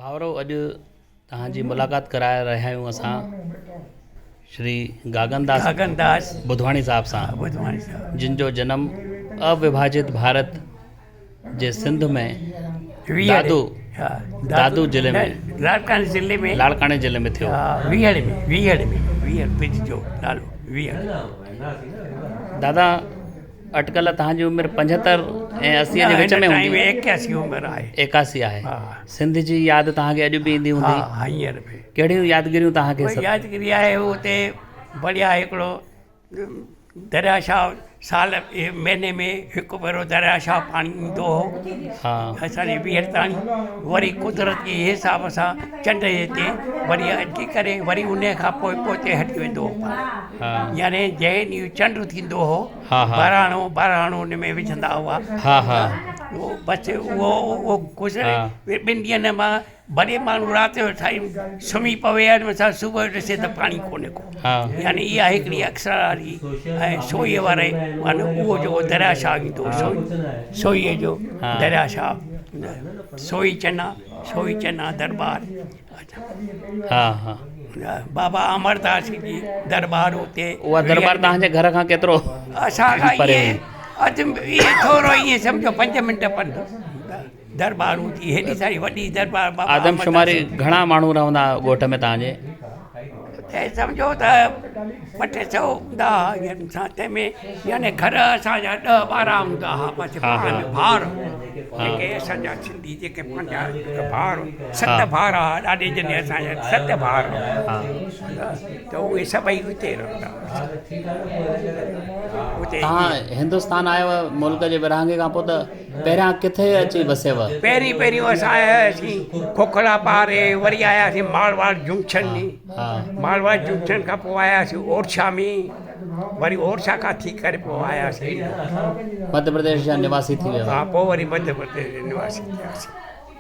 ڀائرو اڄ توهان جي ملاقات ڪرائي رهيا آهيون اسان شري گاگن داس گاگن داس ٻڌواڻي صاحب سان ٻڌواڻي صاحب جن جو جنم اوڀاجت ڀارت جي سنڌ ۾ دادو دادو ضلعي ۾ لاڙڪاڻي ضلعي ۾ لاڙڪاڻي ضلعي ۾ ٿيو ويهڙ ۾ ويهڙ ۾ ويهڙ بج جو نالو ويهڙ دادا اٽڪل توهان جي عمر 75 ۽ 80 جي وچ ۾ هوندي. 81 عمر آهي. 81 آهي. سنڌ جي ياد توهان کي اڄ به ايندي هوندي. ها هينئر به. ڪهڙيون يادگيريون توهان کي. يادگيري آهي اتي بڙيا هڪڙو دريا شاهه سال مهيني ۾ هڪ ڀيرو دريا شاهه پاڻي ايندو هو اسان جي ويهڙ تاڻي وري قدرت جي حساب سان چنڊ جي تي وري اچي ڪري وري ان کان پوء پوئتي هٽي ويندو هو پاڻي. يعني جنهن ڏينهن چنڊ ٿيندو هو بهراڻو بهراڻو ان ۾ وجهندا هئا اهو بس اهو اهو گذري ٻن ڏينهن مان ڀلي ماڻهو رات جو سائين سمهي پوي ها سان صبح جو ڏسي ته پاڻي ڪونهي ڪو يعني اها هڪڙي اڪثر واري ۽ سوئي واري معنيٰ اهو جيڪو دريا شاهه ايندو هو سوئي سوئي جو دريا شاهه سوئي چنا سوئي چنا دربار ها ها بابا امرداس جي دربار اتي اها دربار توهان جي گهر کان ڪيترو اسان کان پري ائين اڌ ائين ٿورو ائين سمجهو پنج منٽ پنڌ دربار هوندي هيڏي ساري وڏي دربار بابا آدم شماري گهڻا ماڻهو رهندا ڳوٺ ۾ توهان جي اتي سمجهو ته ٻه ٽي سئو هوندا هئا تنهن ۾ يعني گهر اسان جا ڏهه ٻارهن هوندا هئا پنهنجي پاڻ ۾ ڀائر جيڪي اسان جا سنڌي جيڪي پنهنجا ڀائر ست ڀائر هئا ڏاڏي جن اسان جا ست ڀائر هئا ته اهي سڀئي اتي رهندا هئا اتي توهان هندستان آيو ملڪ جي ورهاڱي کان پوء ته پهريان ڪٿي اچي وسيو؟ پهرين پهريون اسان آياسين کوکڙا پاري وري آياسين مارواڙ جنڪشن ۾ مارواڙ جنڪشن کان پوء آياسين اورڇا ۾ وري اورڇا کان ٿي ڪري پوء آياسين مڌيه پرديش جا نواسي ٿي ويو. ها پوء وري مڌيه پرديش جا نواسي ٿياسين.